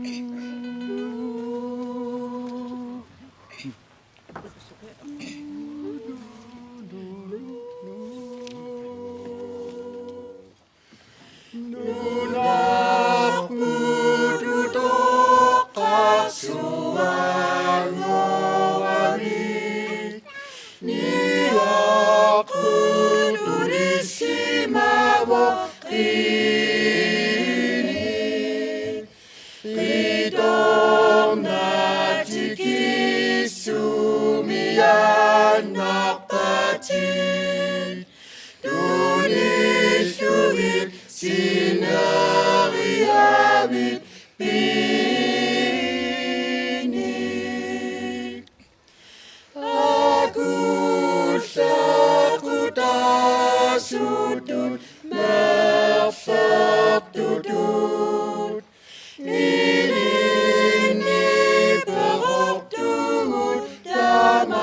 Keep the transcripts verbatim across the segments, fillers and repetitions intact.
Qitornatikissumiaannarpatit tunillugit sineriavit piinik. Akullaqutaasutut merlertutut ilinni perortugut tamanit.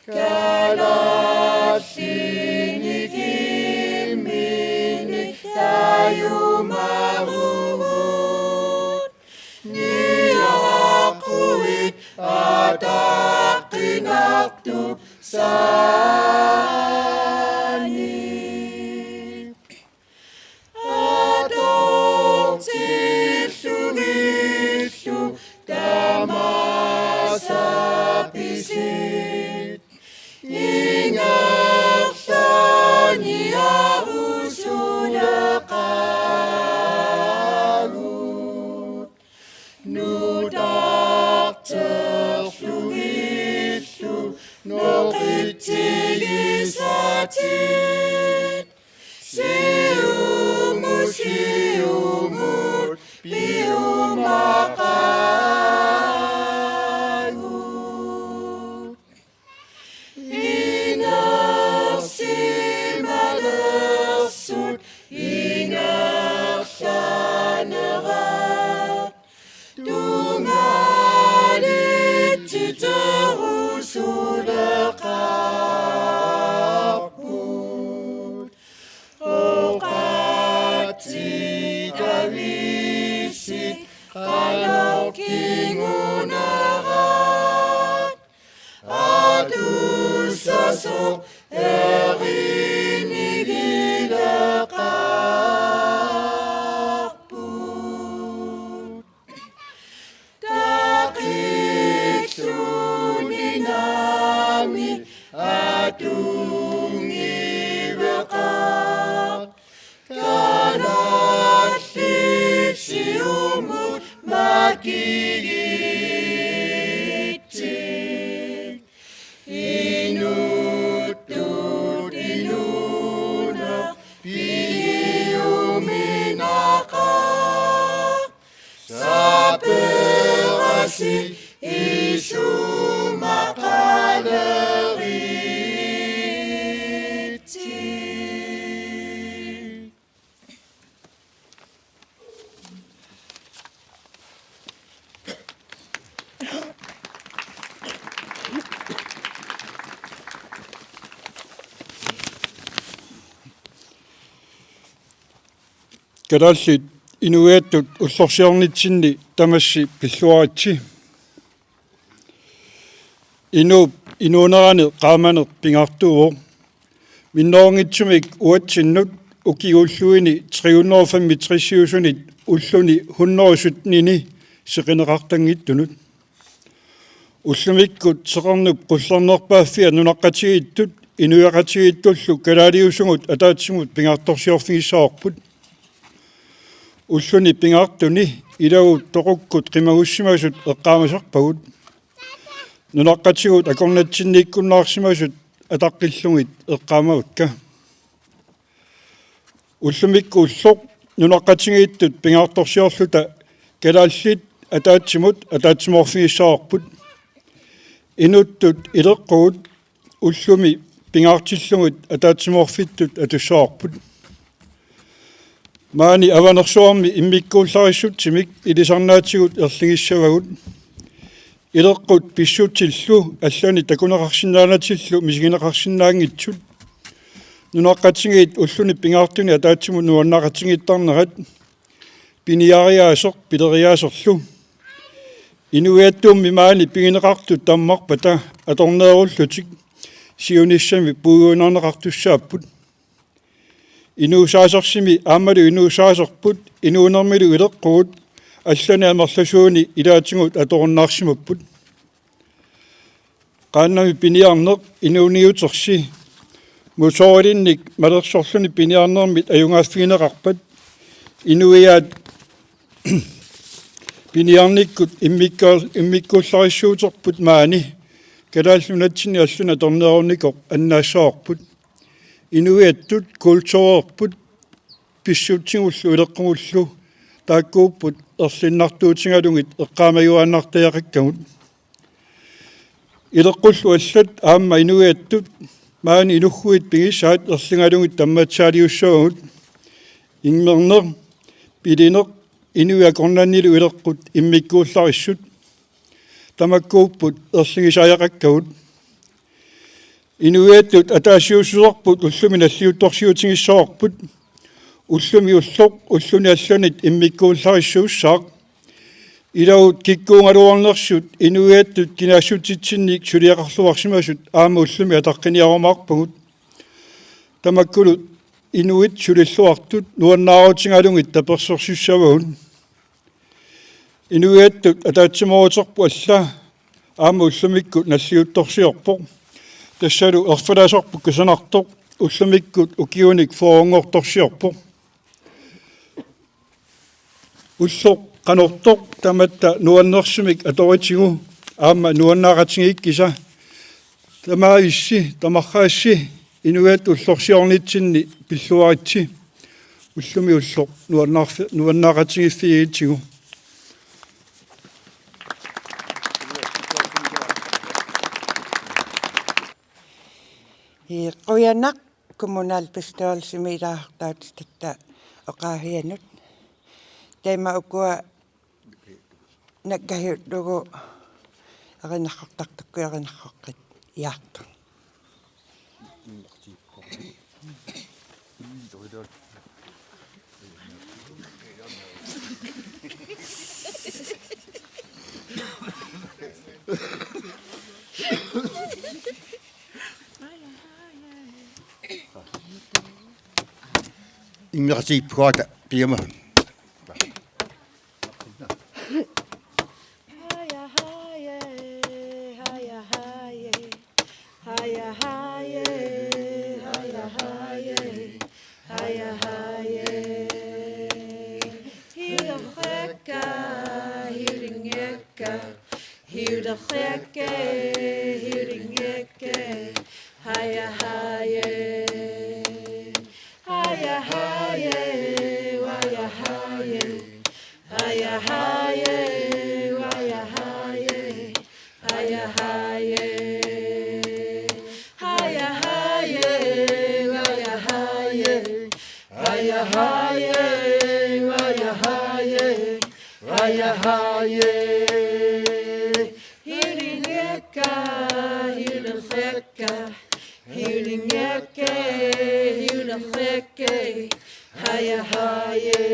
Kalaallinik imminnik tajumarugut niaqquit ataqqinartup saani. Atortillugillu tamaasa pisit ingerlaniarusuleqaagut. Nutarterlugillu noqitsigisatit siumut siumut piumaqaagut. Inersimalersut ingerlanerat tungaalittiterusuleqaarput. Oqaatsitavissi qanoq kingunerat atussasoq erinigileqaarput. Taqilluni naamik atungiveqaaq. Kalaallit siumut makigitsik. Inuttut inuuneq pigiuminaqaaq. Saperasi isumaqaleritsi. Kalaallit inuiattut ullorsiornitsinni tamassi pilluaritsi. Inuup inuunerani qaamaneq pingaartuuvoq. Minnerunngitsumik uatsinnut ukioq ulluini tre hundrede og femogtresiusunit ulluni hundrede og syttenini seqineqartanngitsunut. Ullumikkut seqernup qullernerpaaffia nunaqqatigiittut inuiaqatigiittullu kalaaliusugut ataatsimut pingaartorsiorfigissavarput. Ulluni pingaartuni ilagut toqukkut qimagussimasut eqqaamasarpagut. Nunaqqatigut akornatsinniikkunnaarsimasut ataqqillugit eqqaamavakka. Ullumikkut ulloq nunaqqatigiittut pingaartorsiorluta kalaallit ataatsimut ataatsimoorfigissavarput. Inuttut ileqqugut ullumi pingaartillugit ataatsimoorfittut atussavarput. Maani Avanersuarmi immikkuullarissutsimik ilisarnaatigut erligissavagut. Ileqqut pissutsillu allani takuneqarsinnaanatillu misigineqarsinnaanngitsut. Nunaqqatigiit ulluni pingaartuni ataatsimut nuannaaqatigiittarnerat piniariaaseq pileriaaserlu. Inuiattumi maani pigineqartut tammarpata atorneerullutik siunissami puiguinnarneqartussaapput. Inuusaasersimi aammalu inuusaaserput inuunermilu ileqqugut allani amerlasuuni ilaatigut atorunnaarsimapput. Qaannami piniarneq inuuniutersi motoorilinnik malersorluni piniarnermit ajugaaffigineqarpat inuiaat piniarnikkut immikka-, immikkuullarissuuterput maani Kalaallit Nunatsinni allani atorneerunnikoq annaassavarput. Inuiattut kulturerput pissutsigullu ileqqugullu taakkuupput erlinnartuutigalugit eqqaamajuaannartariaqakkagut. Ileqqullu allat aamma inuiattut maani ilugguit pigisaat erligalugit tammatsaaliussavagut. Immerneq, pilineq, inuit akornannilu ileqqut immikkuullarissut. Tamakkuupput erligisariaqakkagut. Inuiattut ataasiussuserput ullumi nalliuttorsiutigissavarput. Ullumi ulloq ulluni allanit immikkuullarissuussaaq. Ilagut kikkuugaluarnersut inuiattut kinaassutitsinnik suliaqarluarsimasut aamma ullumi ataqqiniarumaarpagut. Tamakkulu inuit sulilluartut nuannaarutigalugit tapersersussavagut. Inuiattut ataatsimooruterput alla aamma ullumikkut nalliuttorsiorpoq. Tassalu erfalaasarput kusanartoq ullumikkut ukiunik fyrrenngortorsiorpoq. Ulloq qanortoq tamatta nuannersumik atoritigu aamma nuannaaqatigiikkisa. Tamaavissi, tamarraassi, inuiattut ullorsiornitsinni pilluaritsi. Ullumi ulloq nuannaarfi-, nuannaaqatigiiffigigitsigu. Ii, qujanaq kommunalbestyrelsimi ilaasortaatitatta oqaaseqarnut. Taama ukua nakkahiullugu erinarsortartukkut erinarsoqqit iartu. Immiqatigiippugut piama. Haja haje, haja haje, haja haje, haja haje, haja haje. Hiulerrekka, hiulinngiakka, hiulerrekke, hiulinngiakke, haja haje. Haja haje, haja haje, haja haje, haja haje, haja haje. Haja haje, haja haje, haja haje, haja haje, haja haje. Hiulinngiakka, hiulerrekka, hiulinngiakke, hiulerrekke, haja haje.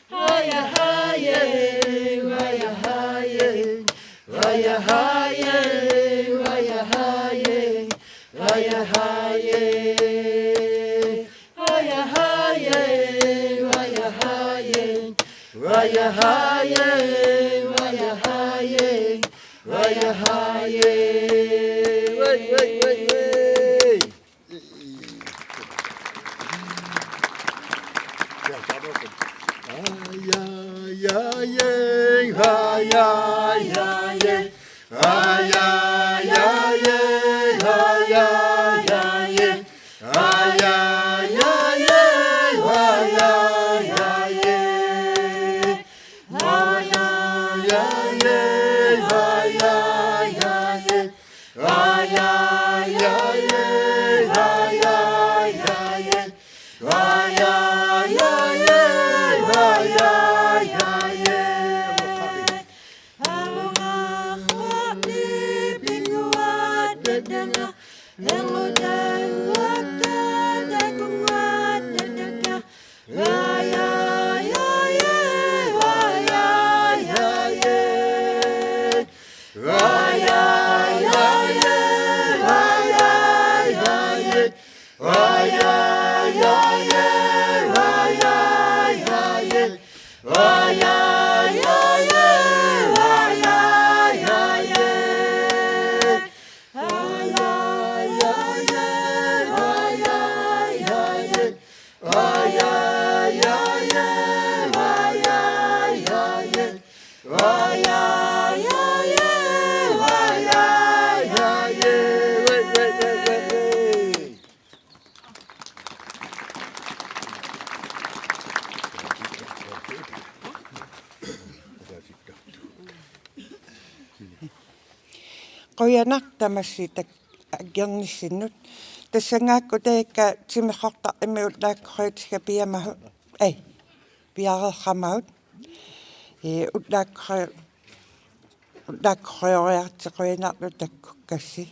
Haja haje, haja haje, haja haje, haja haje, haja haje. Haja haje, haja haje, haja haje, haja haje, haja haje. Wait, wait, wait, wait. Haja haje, haja haje, haja haje, haja haje. Haja haje, haja haje, haja haje. Haja haje, haja haje, haja haje, haja haje. Haja haje, haja haje. Avangaaqqaarli pinnguaat Qujanaq tamassi tak-, aggernissinnut. Tassanngaakku taakku timersortartumi ullaakkoriutiga piamahut. Ei. Piareeramagut. Ee, ullaakkori-, ullaakkorioriartigu qujanarlu takkukkassi.